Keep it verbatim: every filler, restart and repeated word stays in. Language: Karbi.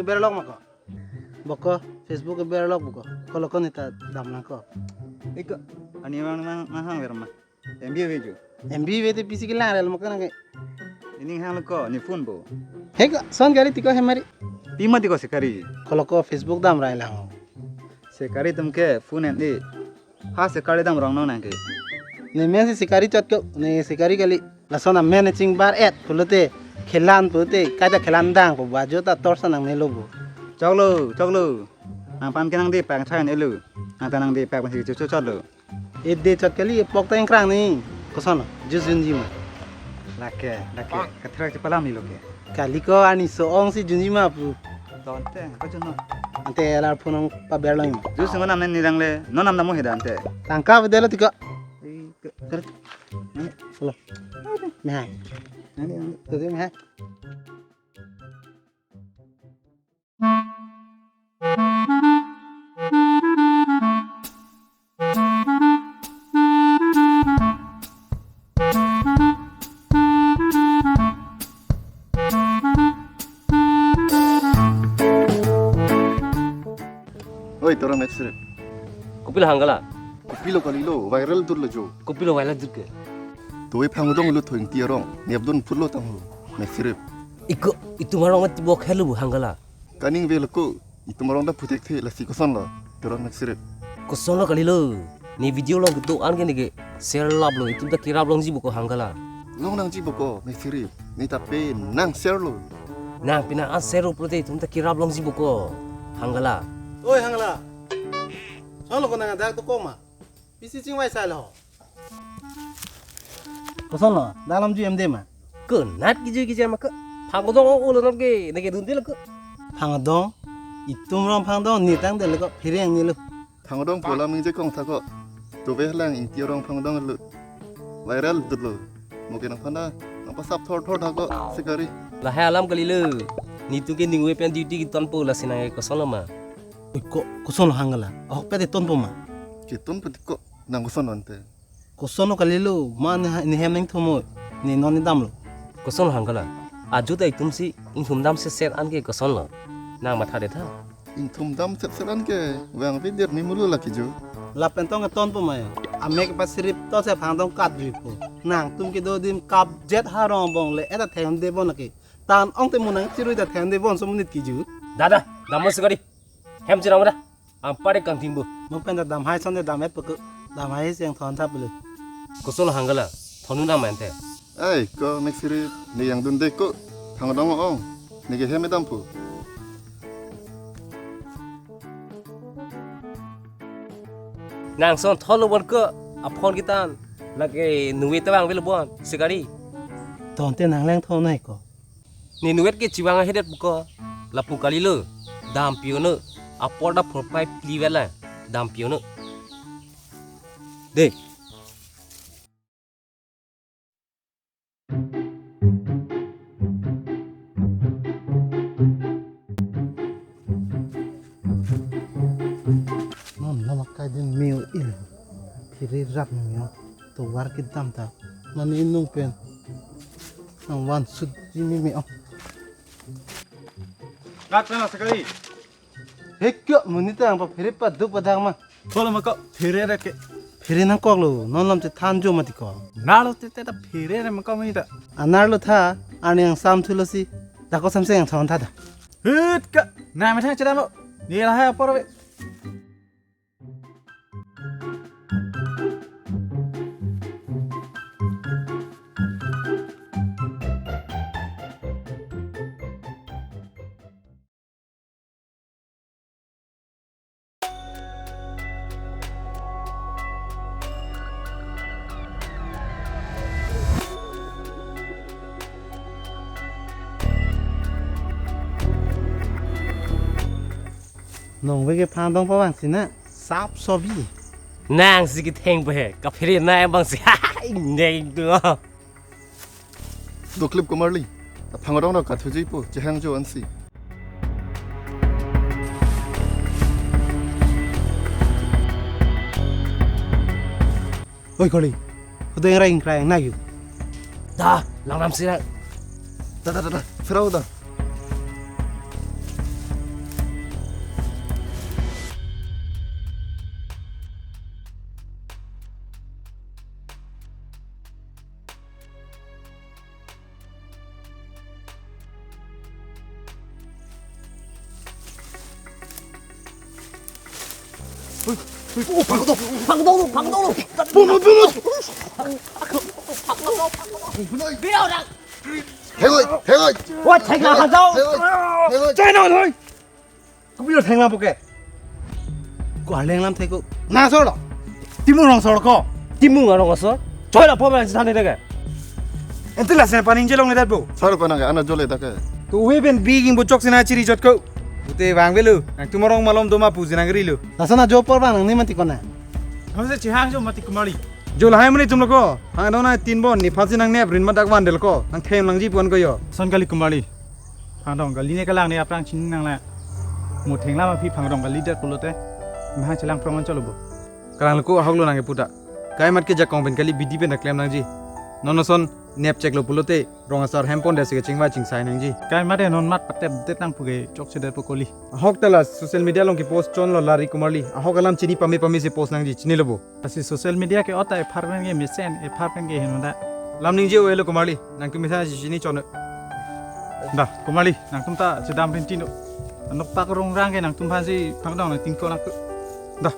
Berlok ma ko. Boko, Facebook berlok boko. Kolo ko neta damlang ko. Iko, ani mang mang mang hang ver ma. M B ave jo. M B ave te pisi kelang rel mo ko nang ke. Ini hang ko, ni phone bo. He ko, son gari tiko he mari. Pima tiko sekari. Kolo ko Facebook damrai lang. Sekari atum ke phone en-e. Ha sekari damrong non nang ke. Ne men si sekari chot ko, ne sekari kali. Lason amen ne chingbar et pulote, kelang pulote, kaita kelang dang pu ba jo ta torsa nang nelo bo. Choklo, choklo. Nangphan ke nangdepak chai en-elo. Nang ta nangdepak pensi chot chot lo. Ede chot kali, pok ta ingkrang ni. Koson, jus junji ma. Lake, lake. Katherak chepalam ni lo ke. Kali ko ani so-ong si junji ma pu. To ante, ko junno. Ante alar phone ong paber lang. Jus ngo nam ni dang le, non nam namu heda ante. Tangka bedelo tiko. Ih, ke, ke. Halo. Mehai. Nani, nani. Tadi mehai. Oi, Tora Max Rep. Kopilo Hangala? Kopilo kalilo, viral dur lo jo. Kopilo viral dur ke? Toi phangdong lo thoi Ingti arong, nepdun phutlo tangho, Max Rep. Iko, itum arong mati bok helu bu Hangala. Kaning ve lo ko, itum arong ta phutek the lasi koson lo, Tora Max Rep. Koson lo kalilo, ne video long kedo-an ke ne ke share lap lo, itum ta kerap longji bu ko Hangala. Long nangji bu ko, Max Rep, ne ta pe nang share lo. Nang pina an share lo pulote itum ta kerap longji bu ko Hangala. Oi Hangala. Solo ko nang adak to ko ma. Pisi chingvai sai lo. Koson lo, dalam ju em de ma. Ke nat kiju kiju ma ke. Phangdong o ulo non ke, ne ke dun de lo ke. Phangdong, itum arong phangdong, ni tang de lo ko, phireng ni lo. Phangdong pola mingje kong tha ko. Tove lang Ingti arong phangdong lo. Viral dur lo. Mo ke nangphan da, nangpasap thor thor tha ko, sekari. Lahai alam kalilo. Nitu ke ningve pen duty keton po lasi nang ke koson lo ma. Oi ko, koson lo Hangala. Ahok pet keton po ma. Keton po ko, nang koson lo ante. Koson lo kalilo, ma ne ha-, ne hem nangthom o, ne non ne damlo. Koson lo Hangala. Ajo ta itum si, ingthum dam se set an ke koson lo. Nang matha de tha. Ingthum dam set set an ke, vang vidir ni mulu laki jo. Lapen tong keton po ma ya. Amek pa sirip to se phangdong kat jui po. Nangtum kedo adim kap jet harong bong le, eta theng de bon lake. Tan ong te munang chirui ta theng de bon so monit kiju. Dada, dam mo sekali. Hem chirang da. Ampar kangthim bu. Mo pen ta damhai son de dam et peke. Damhai si ingthon tha pele. Koson lo Hangala. Thon-un dam ante. Ai, ko Max Rep, ne yang dun de ko. Phangdong ong. Ne ke hem dam pu. Nang son thon lo bon ko. Aphone ketan. Lake ningve ta vang velo bon. Sekali. Ton te nang leng thon nai ko. Ne ningve ke chivang ahedet bu ko. Lapu kalilo. Dam pi-o no. Apor da phor pai pli vela. Dam pi-o no. De. Non lama kai din meo il. Phiri rap meo. Tovar kedam ta. Mane inung pen. Nang van sut ji meme ong. Rat na sekali. He kyo, monit ta ang pa phiri paduk padang ma. Tholo ma ko phiri re ke. Phiri nangkok lo, non lam te than jo mati ko. Nalo te te ta phiri re ma ko monit ta. Anar lo tha, arni angsam thulo si. Da ko samse angthon tha da. Hut ka, na me tha chada mo. Ni la ha por ve. Nong ve ke phangdong pa vang si na sap sobi. Nang si ketheng pa he, kaphiri na bang si. Neng tu. Doklip ko marli. Phangdong ra kathuji po, chehang jo ansi. Oi koli. Kudeng rai ingkrai nang yu. Da, lang nam sira. Da, da, da, da. Firau da. Pangdong, pangdong, pangdong. Bunut, bunut. Hei, hei. Wah, thek lang hajau. Hei, hei. Chai non, hei. Kopi lo thek lang puke. Ko arleng lam thek ko. Na sor lo. Timung rong sor ko. Timung rong sor. Choi la po ba sithan thek. Ente la sen paning jelong le dat bo. Sar panang ana jole ta ke. Tu we ben biging bo chok sina chiri jot ko. Ute bang belu. Nangtum arong malom doma pu jinang rilo. Lason ajo apor bang nangni mati kona. Kamu se chihang jo mati kumali. Jo lahai mani tum lo ko. Hang dona tin bon ni phalsi nang nep rin madak van del ko. Nang them langji puan ko yo. Son kali kumali. Hang dong kali ne kalang ne aphrang chini nang la. Mo thenglam aphi phang dong kali dak pulote. Mahang chelang prong cholo bo. Kalang lo ko ahok lo nang kepu ta. Kai mat ke jakong pen kali bidi pen ta klem nangji. Non ason nep chek lo pulote rong asar hem pon desi kechingvai chingsai nangji. Kai mat e non mat patep det nang puke chokche det po koli. Ahok ta la social media along kepost chon lo lari kumali. Ahok alam chini pame pame si post nangji chini lo bo. Lasi social media ke ota epharmen ke mesen epharmen ke hin manda. Lam ningje o elo kumali. Nangtum mesen si chini chon. Da kumali nangtum ta chedam rintin do. Anok pak rong rang ke nangtum phan si phang dong nang tingko nang. Da.